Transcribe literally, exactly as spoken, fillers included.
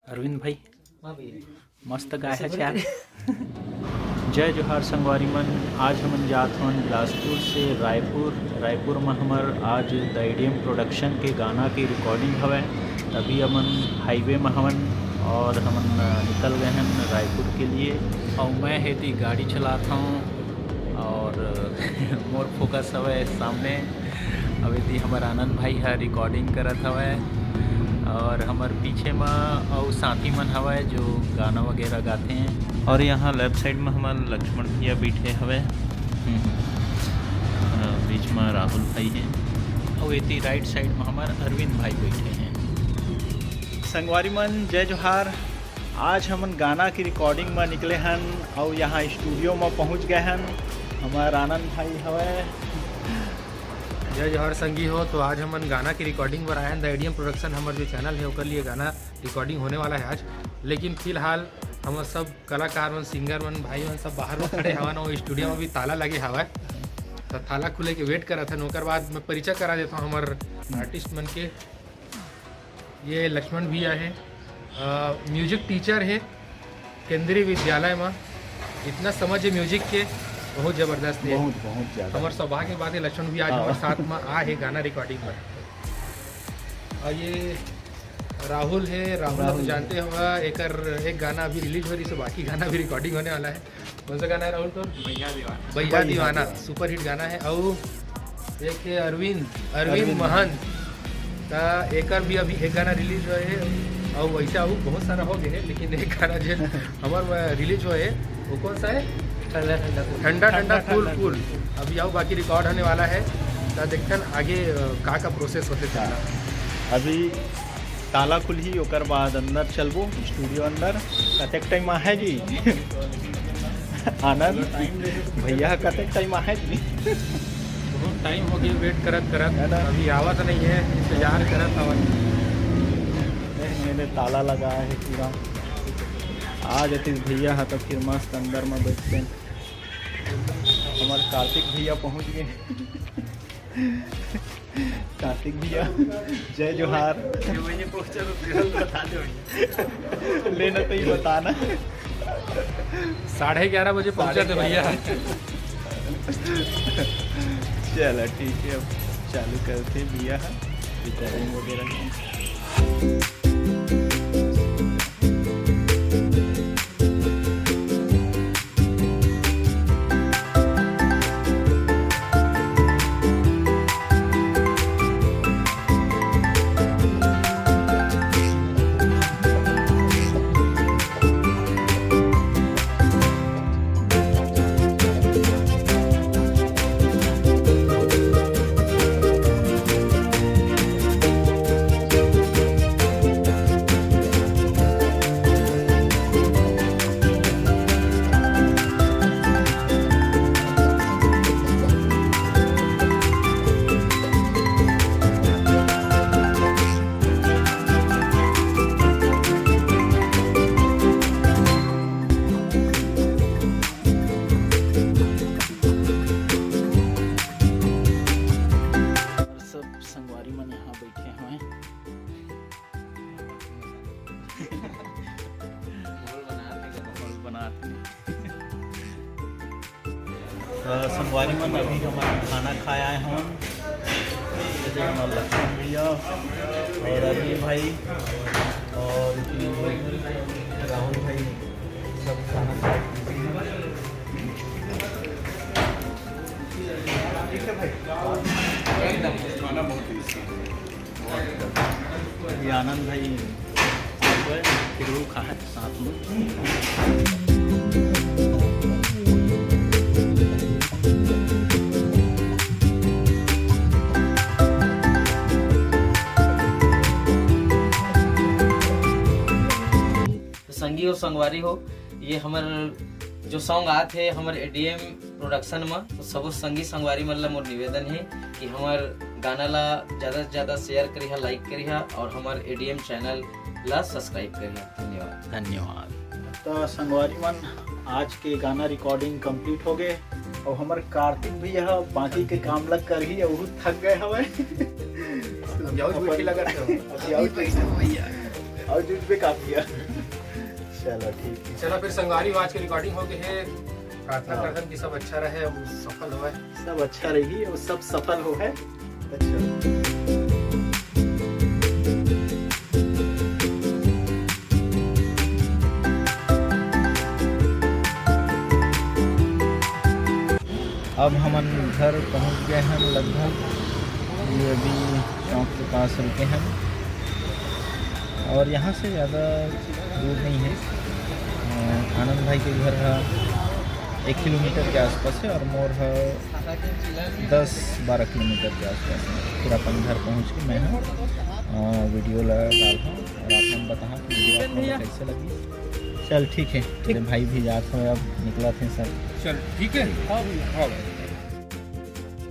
अरविंद भाई, मस्त गाय है यार। जय जोहार संगवारी मन, आज हमन जात हवन बिलासपुर से रायपुर। रायपुर में हमर आज द एडीएम प्रोडक्शन के गाना के रिकॉर्डिंग हवय, तभी हमन हाईवे में हवन और हमन निकल गए हैं रायपुर के लिए। और मैं हेती गाड़ी चलात हूँ और मोर फोकस हवय सामने। अभी ती हमर आनंद भाई ह रिकॉर्डिंग करत हवय और हमर पीछे म अउ साथी मन हवय जो गाना वगैरह गाते हैं। और यहाँ लेफ्ट साइड में हमर लक्ष्मण भैया बैठे हवय। हम्म। अ, बीच में राहुल भाई हैं। और एती राइट साइड में हमर अरविंद भाई बैठे हैं। संगवारी मन, जय जोहार। आज हमन गाना की रिकॉर्डिंग में निकले हन और यहाँ स्टूडियो में पहुँच गए हन। हमर आनंद भाई हवय। जय जोहार संगी हो। तो आज हमन गाना की रिकॉर्डिंग बर आए हैं। द एडीएम प्रोडक्शन हमर जो चैनल है, ओकर लिए गाना रिकॉर्डिंग होने वाला है आज। लेकिन फिलहाल हमर सब कलाकार मन, सिंगर मन, भाई मन सब बाहर में खड़े हवन और स्टूडियो में भी ताला लगे हवय। तो ताला खुले के वेट करत हन। ओकर बाद मैं परिचय करा देता हूँ हमर आर्टिस्ट मन के। ये लक्ष्मण भैया है, अ, म्यूजिक टीचर है केंद्रीय विद्यालय में। इतना समझ है म्यूजिक के, बहुत जबरदस्त है। बहुत, बहुत ज्यादा। हमर सौभाग्य बात है, लक्ष्मण भी आज हाँ। हमारे साथ में आ है गाना रिकॉर्डिंग में। और ये राहुल है, राहुल आप राहुल। जानते होगा, एकर एक गाना अभी रिलीज हो रही है, बाकी गाना भी रिकॉर्डिंग होने वाला है। कौन सा गाना है राहुल तोर? भैया दीवाना। भैया भैया दीवाना, दीवाना। सुपरहिट गाना है। और एक है अरविंद, अरविंद अरविंद। महंत का एकर भी अभी एक गाना रिलीज हुआ है। और वैसे अउ बहुत सारा हो गए हैं, लेकिन एक गाना जो हमार रिलीज हुआ है, वो कौन सा है? ठंडा ठंडा कूल। ठंडा ठंडा ठंडा कूल ठंडा कूल। कूल। अभी अउ बाकी रिकॉर्ड होने वाला है, तो देखते हैं आगे, अ, का का प्रोसेस होते चला। अभी ताला खुलही, ओकर बाद अंदर चलबो स्टूडियो अंदर। कतेक टाइम आहे जी? आनंद भैया, कतेक टाइम आहे जी? बहुत टाइम हो गया वेट करत करत, है ना? अभी आवत नहीं है, इंतजार करत हवन। नहीं, मैंने ताला लगा है पूरा। आ जातीस भैया हा तो फिर मस्त अंदर में बैठते। हमारे कार्तिक भैया पहुंच गए। कार्तिक भैया, जय जोहार। ये वही पहुंचा तो फिर बता दे भैया। लेना तो ही बताना। साढ़े ग्यारह बजे पहुंचा थे भैया। चलो ठीक है, अब चालू करते भैया, रिकॉर्डिंग वगैरह। सब संगवारी मन यहाँ बैठे हवंय। माहौल बनात हे। तो संगवारी मन, अभी हमन खाना खाए आए हवन। ये जो हमारे लक्ष्मण भैया और अरविंद भाई और राहुल भाई सब खाना खाए। ठीक है भाई, एकदम खाना बहुत टेस्टी है। ये आनंद भाई, फिर वो खा है साथ में। तो संगी और संगवारी हो, ये हमर जो सॉन्ग आत हे हमर एडीएम प्रोडक्शन म, तो सबो संगी संगवारी मन ला मोर निवेदन हे कि हमर गाना ला ज्यादा से ज्यादा शेयर करिहा, लाइक करिहा और हमर एडीएम चैनल ला सब्सक्राइब करिहा। धन्यवाद। धन्यवाद। तो संगवारी मन, आज के गाना रिकॉर्डिंग कंप्लीट हो गए और हमर कार्तिक भैया बाकी के काम ला करही और थक गए हवय। अभी और बैठी लगा था। अभी और बैठी। और जूझबे का किया। चलो ठीक है। चलो फिर संगवारी हो, आज के recording हो गए है। प्रार्थना हाँ। करथन कि सब अच्छा रहे, अब सफल होवे। सब अच्छा रही, वो सब सफल होवे। अच्छा। अब हमन घर पहुंच गए हैं लगभग। ये अभी चौक के पास रुके हैं और यहाँ से ज़्यादा दूर नहीं है। अ, आनंद भाई के घर है एक किलोमीटर के आसपास है और मोर है दस बारह किलोमीटर के आसपास है। फिर अपन घर पहुँच के मैं ह, अ, video ला डालहूँ और आप मन बताहा कि video आप मन ला कैसे लगी। चल ठीक है, ठीक। तेरे भाई भी जात हो, अब निकलत हे सब। चल ठीक है। हाँ भैया। हाँ भाई।